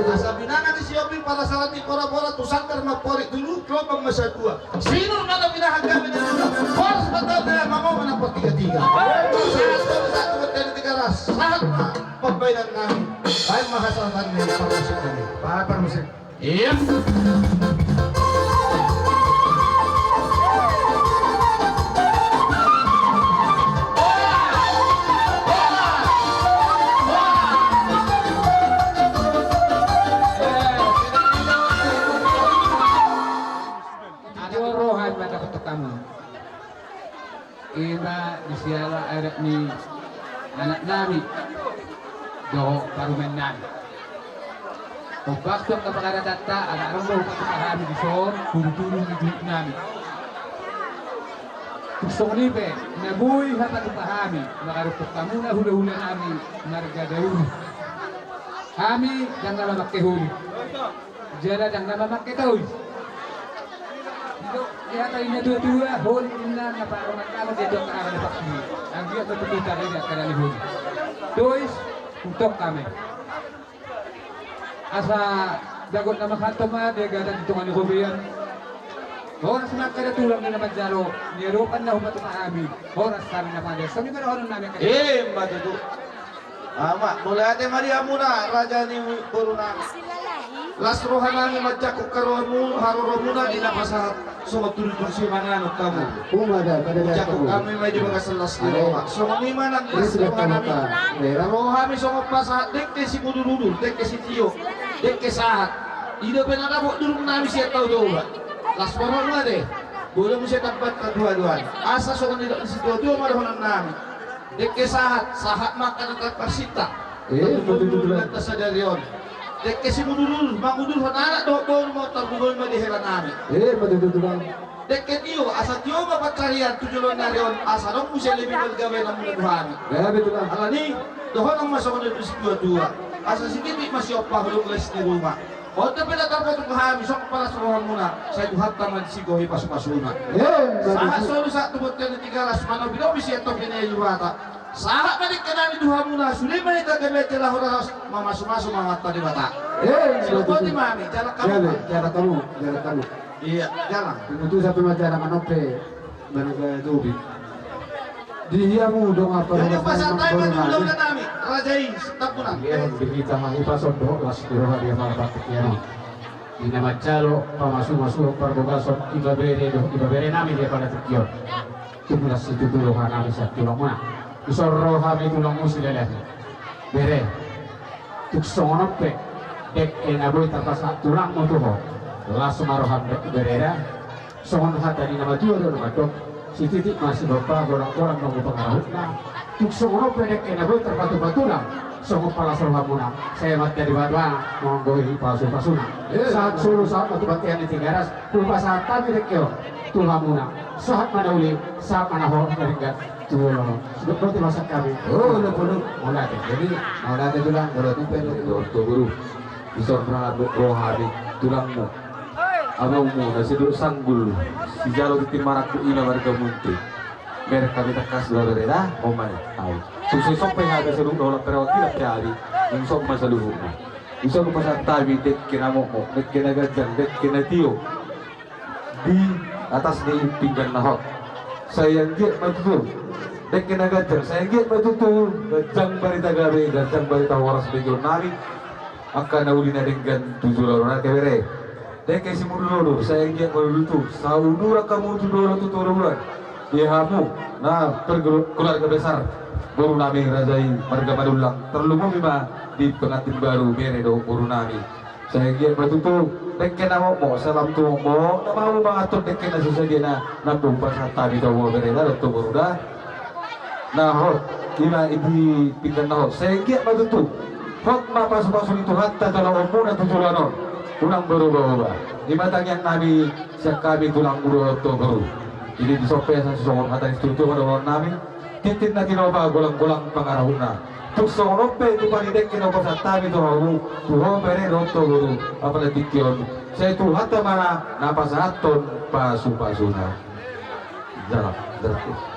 Asa binanga ni Sihombing, para sala ni pora-pora, tu sandar ma amporik, tu luhut lombang ma satua. Sinur ma na binahen gabe na dua. Horas ma taon na mamau ma na partiga-tiga. Sahat ma satu bertani tiga ras. Sahat ma. Pambahenan nami. Baen ma hasahatan ni parmusik nami. Baen parmusik. Iya. ni anak nami dohot parumaen nami. Ombas tu angka pangaradanta, ala adong do hupatupa hami dison tudu-tudu ni duhut nami. Tung songon i pe na boi hupatupa hami mangadophon hamuna hulahula nami marga Daulu. Hami ndang na mamangke holit. Jala ndang na mamangke tois. Didok di hata ni na tua-tua, holit ninna na parongan nama dia tu angka aha na paksi. Anggiat na tutu tarida angka na ni holit. Tois, untok hami. Asa jagot na manghato ma dia gata di tonga ni robean. Horas ma angka da tulang di na manjalo, niadopan na hupatupa hami. Horas hami na pande. Songon i ma dohonon nami angka da. Emma tutu. Ama, mauliate ma di hamuna, raja ni boru nami. Las roha nami manjangkon harohamu, haroromuna di na pasahat songon tudutudu simanganon hamu. Manjangkon hami ma i di bagasan las ni roha. Songon i ma nang las ni roha nami. Ro hami songon pasahat dengke simudurudur, dengke sitio, dengke sahat. I dope na dapot durung nami sian Tao Toba. Las rohamu ate. Boi do muse tambat haduaduan. Asa songon nidok ni situatua ma dohonon nami. Dengke sahat, sahat ma angka na tarparsinta. Emma tutu. Tarlumobi ma di sadari on. Dengke simudurudur, mangudurhon anak dohot boru ma, tarlumobi ma di hela nami. Emma tutu, Tulang. Dengke tio, asa tio ma pansarian tu joloan ni ari on, asa adong muse lebih margabe namuna tu hami. Gabe, Tulang. Alani, dohonon ma songon nidok ni situatua. Asa sititi ma siompa, holong les ni ruma. On dope na tarpatuk hami songon palas rohamuna, sai Tuhanta ma disi gohi pasupasuna. Emma tutu. Sahat solu sahat tu bontean ni Tigaras, manopi-nopi sian topi ni Debata. Sahat ma dengke nami tu hamuna, sude ma hita gabe jala horas mamasumasu ma Amanta Debata. Emma tutu. Silop boti ma hami, jalang hamu. Jalang, jalang hamu, jalang hamu. Iya, jalang. Tutu sapi ma jalang, anompe. Manang gaya topi. Di hamu dongan parhorasan nami, raja i, Tampunan. Di hita ma hipas on dohot las ni roha di hamu partingkian on. Di na manjalo pamasumasuon parbagason ibebere dohot ibebere nami di apala tingki on. Tung las situtu roha nami sian tulangmuna. Dison ro hami tulangmu Silalahi. Bere. Tung songon on pe dengke na boi tarpasahat tulangmu tu ho. Las ma roham, bereda. Songon hata ni na matua do na mandok, sititi ma siompa, golanggolang nunga pangarahutna. Tung songon on pe dengke na boi tarpatupa tulang, songon palas rohamuna, sai Amanta Debata ma manggohi pasupasuna. Sahat solu sahat ma tu bontean ni Tigaras, hupasahat hami dengke on tu hamuna. Sahat ma na uli, sahat ma na hot na denggan tu joloan on. Sidok boti ma sian hami. O, na pola. Mauliate. Jadi mauliate tulang, molo tu pe do. Dohot boru. Dison ro hami tulangmu. Amangmu na sidok sanggul, sijalo tintin marangkup, ima marga Munte. Merek hami tangkas do, bereda, on ma i. Ai. Tung so i sompe hami saluhutna, holan perwakilan pe hami. Tung sompe ma saluhutna. Dison hupasahat hami dengke na mokmok, dengke na ganjang, dengke na tio. Di atas ni pinggan na hot. Sai anggiat ma tutu. Dengke na ganjang, sai anggiat ma tutu. Ganjang barita gabe, ganjang barita horas begeon nami. Angka na uli na denggan tu joloan on, ate bere. Dengke simudurudur, sai anggiat ma tutu. Sauduran hamu tu jolo tu toruan. Di hamu na perkeluarga besar boru nami raja i marga Manullang. Tarlumobi ma di pengantin baru, bere dohot boru nami. Sai anggiat ma tutu, dengke na mokmok, salam tu mokmok, na mau manganhon dengke na so sadia na, na hupasahat hami tu hamu, bereda dohot tu boru da. Na hot, ima i di pinggan na hot. Sai anggiat ma tutu, hot ma pasupasu ni Tuhanta tu ulaonmuna tu joloan on. Unang berubah-ubah. Ima tangiang nami sian hami tulangmu dohot tu boru. Jadi dison pe asa songon hata ni situatua ma dohonon nami. Tintin na tinopa, golanggolang pangarahutna. Tung songon on pe tupa ni dengke na hupasahat hami tu hamu, tu ho bere dohot tu boru, apala tingki on. Sai Tuhanta ma na pasahathon pasupasuna. Jalang, jalang.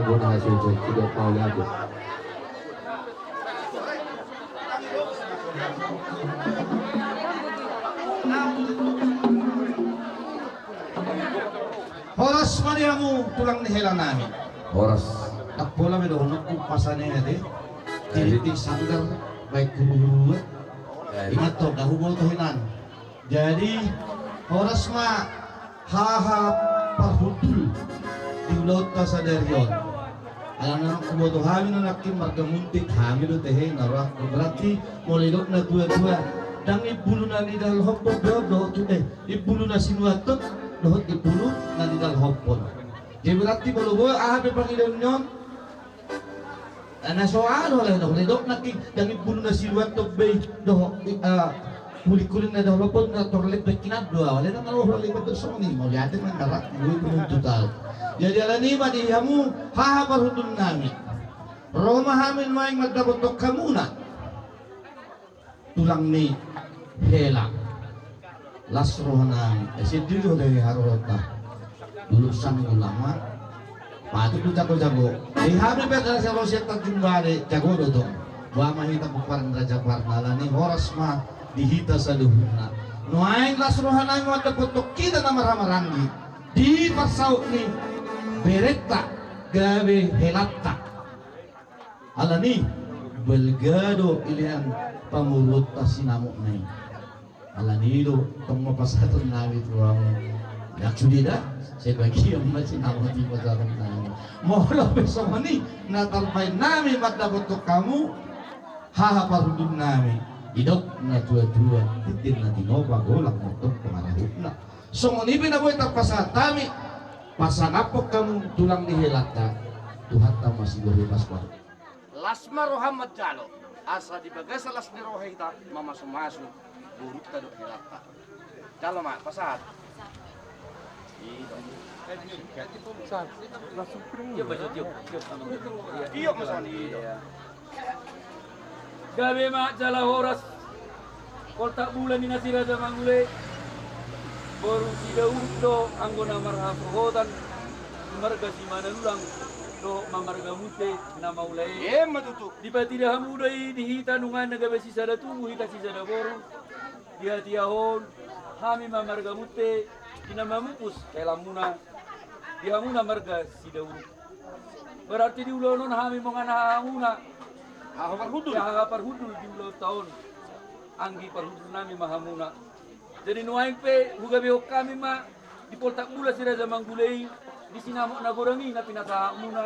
Bona hasuhu, sidok mauliate. Horas ma di hamu tulang ni hela nami. Horas. Ndang pola be dohononku pasane ate. Jadi di sandar baik guru-guru. Ingat to, dahu boto hinan. Jadi, horas ma haha parhundul di ulaonta sadari on. Alana nunga huboto hami nangkin marga Muntik, hami do tehe na rohangku. Berarti molo didok na tua-tua, ndang imbulu na nidalhon be on dohot tu, eh, imbulu na sinuathon dohot imbulu na nidalhon. Jadi berarti molo boi aha pe pangidoan ni on, na so aha do ale, dohot didok nangkin ndang imbulu na sinuathon be i dohot, eh, hulingkuling na nidalhon na torlep be hinan do ale, na molo hulingkuling songon i mauliate ma nangkin boi tu tutu. Jadi alani i ma di hamu haha parhundul nami, ro ma hami nuaeng mandapothon hamuna tulang ni hela. Las rohanami, eh, sendiri do dari harorota. Dulu sang ulama. Patut do jago-jago. Di hami pe adalah siapa siap tak jumpa de, jago do tong. Boha ma hita buparan raja parna alani horas ma di hita saluhutna. Nuaeng las rohanami mandapothon hita na marhahamaranggi di parsaut ni berenta gabe helanta. Alani, balga do ilean pamoruonta sinamotna i. Alani do tong ma pasahatonnami tu hamu. Ndang sude da, sebagian ma sinamot i pasahatonnami. Molo pe songon i na tarbahen nami mandapothon hamu haha parhundulnami. Didok na tua-tua, tintin na tinopa, golang mardongan pangarahutna. Songon i pe na boi tarpasahat hami, pasangaphon hamu tulang ni helanta, Tuhanta ma sibohi paspasu. Las ma roham manjalo, asa di bagasan las ni roha hita mamasu-masu borunta dohot helanta. Jalo ma, pasahat. Iyo, iyo, iyo. Gabe ma jala horas. Poltak bulan ni na si Raja Mangule, boru Sidauruk do anggo na marhasohotan, marga Simanullang dohot ma marga Munte na maula i. Emma tutu. Dipatanda hamu do i di hita nunga na gabe sisada tubu hita sisada boru. Di hatiha on, hami ma marga Munte, di na mamupus helamuna, di hamuna marga Sidauruk. Berarti di ulaon on hami mongan hahamuna. Haha parhundul. Haha parhundul di ulaonta on. Anggi parhundulnami ma hamuna. Jadi nuaeng pe hugabehon hami ma di poltak bulan si Raja Mangule i, di sinamot na godang i na pinasahatmuna.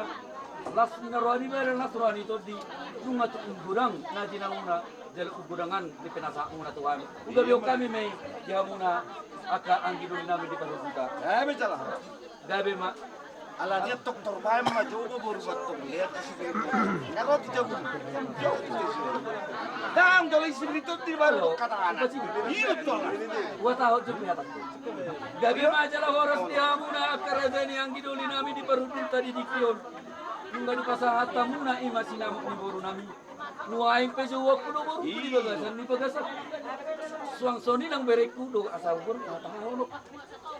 Las ni na roha ni bere, las roha ni tondi, nunga tung godang na jinamuna, jala tung godangan di pinasahatmuna tu hami. Hugabehon hami ma i di hamuna angka anggi dolinami di parhundulta. Gabe ma. Ala dia doktor baen ma jogo boru batok lihat di sini. Ero tu jago. Dang jolo isi berita di baru kata anak. Iya betul. Gua tahu juga kata. Gabe ma jala horas di hamuna angka raja ni anggi dolinami di parhundulta di diki on. Nunga dipasahat hamuna i ma sinamot ni borunami. Nuaeng pe jouonku do borungku di bagasan ni bagasan. Suang songon i nang berengku do asa ukur hatahononku.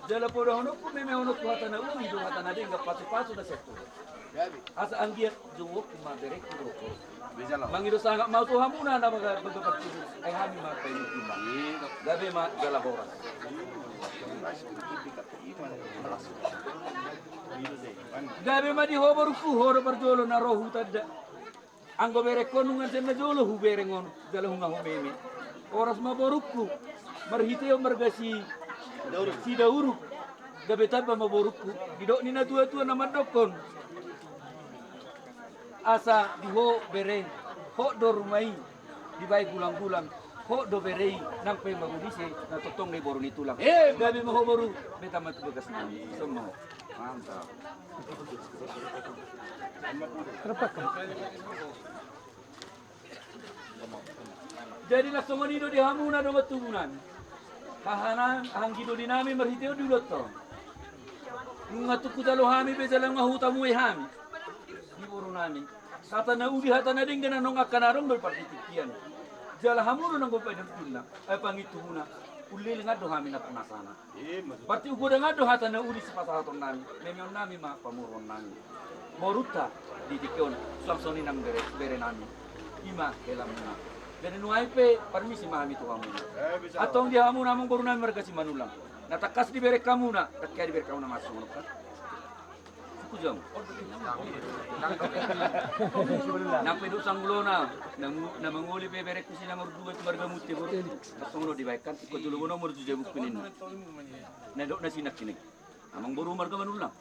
Jala podahononku memehononku hata na uli do hata na denggan pasu-pasu na sian Tuhan. Asa anggiat jouonku ma berengku do. Mangido sangap ma au tu hamuna na baga baga partubu. Ai hami ma paimungkuma. Gabe ma jala horas. Gabe ma di ho borungku, ho do parjolo na ro hutanda. Anggo berengkon nunga sian na jolo hubereng on jala nunga humeme. Horas ma borungku marhitehon marga si Sidauruk. Gabe tamba ma borungku. Didok ni na tua-tua na mandokkon, asa di ho bere, hot do ruma i dibaen gulang-gulang. Hot do bere i nang pe marudise na tongtong do i boru ni tulang. Gabe ma ho boru. Beta ma tu bagasnami. Songon i ma ho. Mantap. Jadi na songon i do di hamuna dongan tubunami. Haha na anggi dolinami marhitehon di ulaonta on. Nunga tung hujalo hami be jala nunga hutamu i hami. Di borunami. Hata na uli hata na denggan na nunga angka na adong do i partingkian. Jala hamu do nanggo pangitumuna. Eh, pangitumuna. Ullelengan do hami nampunasana. Berarti ugodangan do hata na uli sipasahatonnami, memeonnami ma pamoruonnami. Borunta di tingki on, suang songon i nang bere, berenami. I ma helamuna. Jadi nuaeng pe parmisi ma hami tu hamuna. Antong di hamuna amangborunami marga Simanullang. Na tangkas dibereng hamuna, tangkas dibereng hamuna masuk. Suku jam. Nang pe dok sanggulona, na mangoli pe berengku si nomor dua tu marga Munte boru. Songon on dibaenkan, ingkon jolo nomor tu jabukku ninna. Na dok na sinangkining. Amangboru marga Manullang.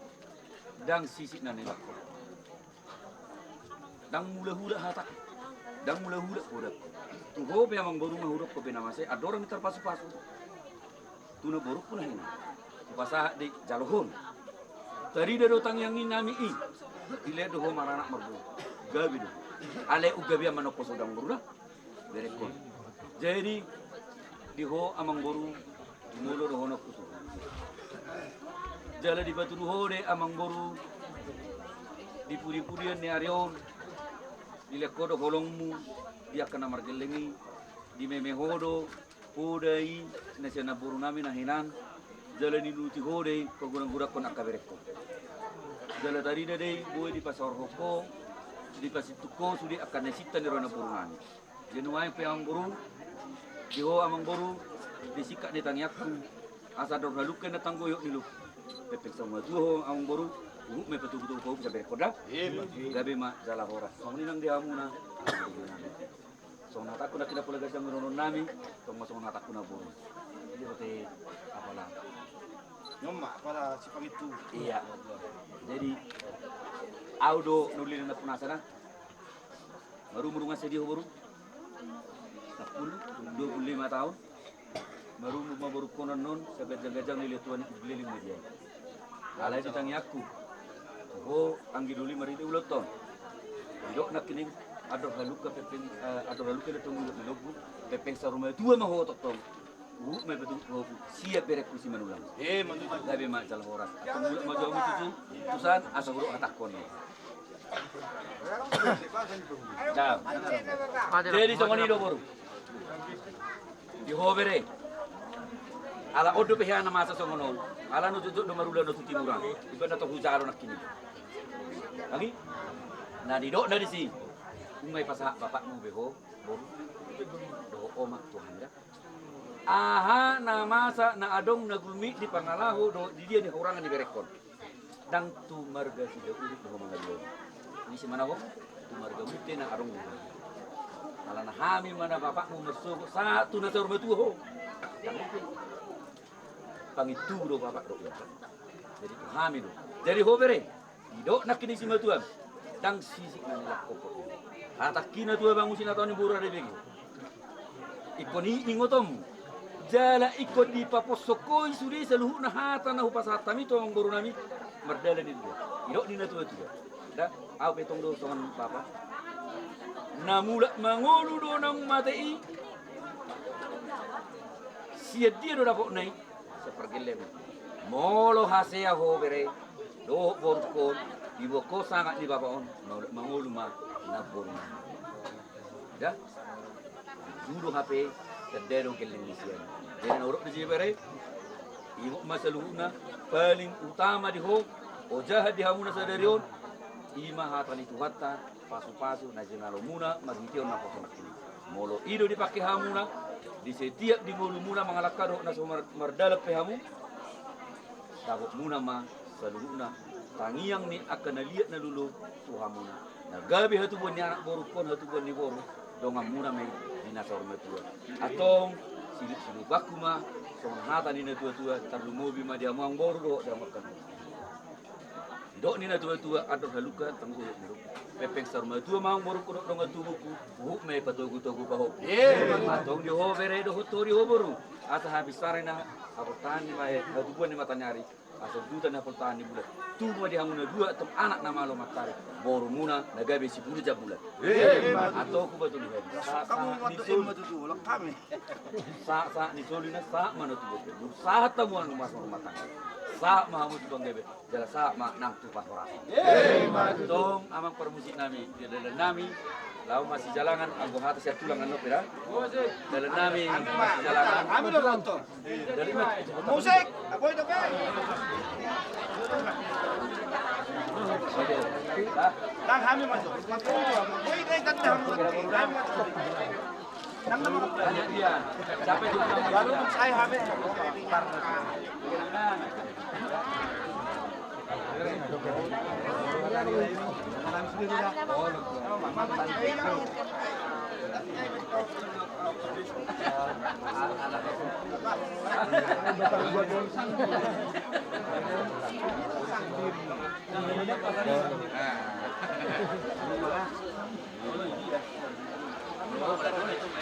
Ndang sisik na nilangkon. Ndang mulahula hatangku. Ndang mulahula podangku. Tu ho pe amangboru ma hudok ho pe na masa i, andorang i tarpasupasu. Tu namborungku na hinan. Hupasahat do i jaloon. Tarida do tangiang ni nami i. Dilehon do ho maranak marboru. Gabe do. Alai unggabean ma nangkin so dang boru da. Berengkon. Jadi di ho amangboru, molo dohononku tu ho. Jala dipatudu ho do i amangboru. Di pudipudian ni ari on. Dilehon ho do holongmu. Di angka na margelleng i. Dimeme ho do. Poda i na sian namborunami na hinan, jala niluti ho do i pagodanggodanghon angka berengkon. Jala tarida do i boi dipasaorhon ho, dipasintun ho sude angka na sinta ni roha ni namborunami. Jadi nuaeng pe amangboru, di ho amangboru, di singkat ni tangiangku, asa andor halumpang na tanggoyok ni lombu. Pepeng saur matua ho amangboru, huhut ma ipatogutogu ho bisa berengkon da. Gabe ma jala horas. Songon i nang di hamuna. Songon hatangku na kina pola gajang dohononnami, tong ma songon hatangku na boru. Jadi roti apala. Nyoma, apala si pangitu. Iya. Jadi au do na ullelengan nampunasana. Marumur nunga sadia ho boru? Sampulu, dua puluh lima taon. Marumur ma borungkon annon, sagajang-gajang ni lehon Tuhan i, ullelengan ma dia. Alai di tangiangku. Ho anggi doli marhite ulaonta on. Didok nangkining andor halumpang pepeng, eh, andor halumpang do tong didok ni lombu, pepeng saur matua ma ho tongtong. Huhut ma ipatogutogu ho sian berengku Simanullang. Eh, mantutu. Gabe ma jala horas. Antong mulak ma jo hamu tutu, tusan asa hudok hatangkon. Jadi songon i do boru. Di ho bere. Ala on dope hea na masa songon on. Ala na jotjot do marula na tu timuran. Iba na tong hujalo nangkin i. Anggi? Na didok na disi. Unang ipasahat bapakmu be ho, boru. Dohot ho ma Tuhan da. Aha na masa na adong na gulmit di pangalaho dohot di dia ni hurangan ni berengkon. Ndang tu marga Sidauri do ho mangalehon. Ise ma na ho? Tu marga Munte na adong do ho. Alana hami ma na bapakmu marsogot sahat tu na saur matua ho. Pangitu do bapak do. Jadi tu hami do. Jadi ho bere. Didok nangkin ni simatuam. Ndang sisik na nilangkon. Hatangki na tua bangun sinatau ni boru ada bege. Ingkon i ingotonmu. Jala ingkon dipaposhon ho i sude saluhutna hata na hupasahat hami tu amangborunami. Mardalan i dua. Didok ni na tua-tua. Da, au pe tong do songon bapa. Na mulak mangolu do naung mate i. Sian dia do dapotna i. Sian pargellengna. Molo hasea ho bere. Dohot borungkon, diboan ho sangap ni bapa on, mangolu ma namborunami. Da? Tudu hape, tanda do gelleng ni sian. Jadi na hudok di si bere, ingot ma saluhutna, paling utama di ho, ojahan di hamuna sadari on, i ma hata ni Tuhanta, pasupasu na jinalomuna marhite on naposo nangkin i. Molo i do dipangke hamuna di setiap di ngolumuna mangalangka dohot na so mar-, mardalan pe hamu, dapotmuna ma saluhutna tangiang ni angka na liat na lolo tu hamuna. Na gabe hatubuan ni anak borungkon, hatubuan ni boru, donganmuna ma i di na saur matua. Antong, silup-silupanku ma songon hata ni na tua-tua, tarlumobi ma di hamu amangboru dohot di hamu angka na. Didok ni na tua-tua, andor halumpang tanggoyok ni lombu. Pepeng saur matua ma amangborungku dohot dongan tubungku, huhut ma ipatogutogu pahompu. Antong di ho bere dohot ho di ho boru, asa habinsaran ni hapoltahan ni ma-, eh, hatubuan ni mataniari, asa udutan ni hapoltahan ni bulan. Tubu ma di hamu na dua antong anak na malo matarik, borumuna na gabe sibulu jambulan. Antong hupatudu hami. Sahat-sahat ni solu. Sahat-sahat ni solu na sahat ma na tubu. Sahat hamu anu mas rumah tangga. Sahat ma hamu tu panggabean, jala sahat ma nang tu parhorasan. Tong amang parmusik nami, di dalan nami, laho masijalangan, anggo hata sian tulang annon pe da. Dalan nami masijalangan. Hami do nonton. Musik, aboy dope. Nang hami masuk. Aboy dope, tanda hami masuk. Hami masuk. Nang nama. Baru saya hami.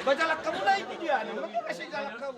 Bajalan kamu naik dia nih, lu kasih jalan kau.